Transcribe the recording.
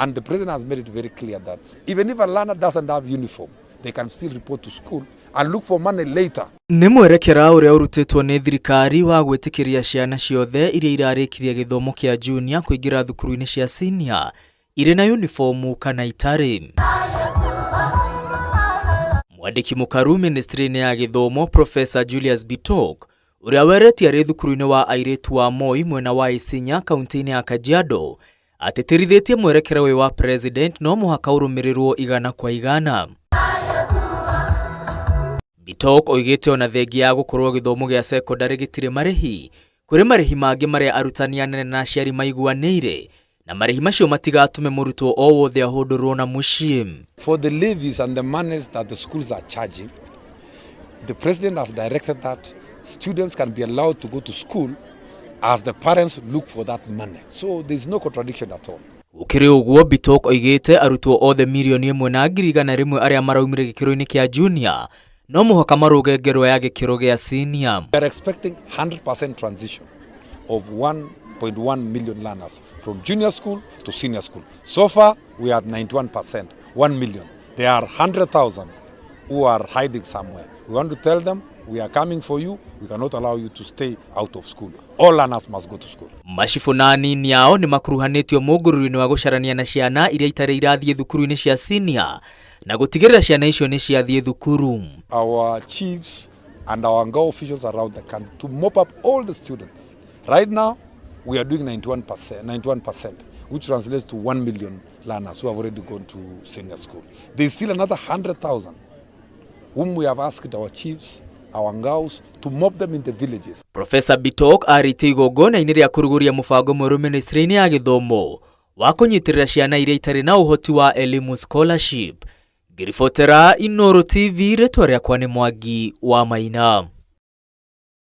And the president has made it very clear that even if a learner doesn't have uniform, they can still report to school and look for money later. Nĩ mwerekera ũrĩa ũrutĩtwo nĩ thirikari wa gwĩtĩkĩria ciana ciothe iria irarĩkirie gĩthomo kĩa junior kũingĩra thukuru-inĩ cia senior irĩ na uniform kana itarĩ. Mwandĩki mũkaru ministry-inĩ ya gĩthomo Professor Julius Bitok ũrĩa weretie arĩ thukuru-inĩ wa airĩtu wa Moi mwena wa Isinya kaunti-inĩ ya Kajiado atĩtĩrithĩtie mwerekera ũyũ wa president no mũhaka ũrũmĩrĩrwo igana kwa igana. Bitok oigĩte ona thengia ya gũkorwo gĩthomo gĩa cekondarĩ gĩtirĩ marĩhi, kũrĩ marĩhi mangĩ marĩa arutani anene na aciari maiguanĩire na marĩhi macio matigatũme mũrutwo o wothe ahũndũrwo na mũciĩ. For the levies and the monies that the schools are charging, the president has directed that students can be allowed to go to school as the parents look for that money. So there is no contradiction at all. Gũkĩrĩ ũguo, Bitok oigĩte arutwo othe 1,100,000 arĩa maraumire gĩkĩro-inĩ kĩa junior no mũhaka marũge ngerwa ya gĩkĩro gĩa senior. We are expecting 100% transition of 1.1 million learners from junior school to senior school. So far, we are at 91%, 1 million. There are 100,000 who are hiding somewhere. We want to tell them, we are coming for you. We cannot allow you to stay out of school. All learners must go to school. Macibũ na anini ao nĩ makuruhanĩtio mũngũrũ-inĩ wa gũcarania na ciana iria itarĩ irathiĩ thukuru-inĩ cia senior na gũtigĩrĩra ciana icio nĩ ciathiĩ thukuru. Our chiefs and our Ngao officials around the country to mop up all the students. Right now, we are doing 91%, which translates to 1 million learners who have already gone to senior school. There is still another 100,000 whom we have asked our chiefs, our Ngaos, to mop them in the villages. Professor Bitok arĩtie igongona-inĩ rĩa kũrugũria mũbango mwerũ ministry-inĩ ya gĩthomo wa kũnyitĩrĩra ciana iria itarĩ na ũhoti wa elimu scholarship. Ngĩribotera Inooro TV, rĩtwa rĩakwa nĩ Mwangi wa Maina.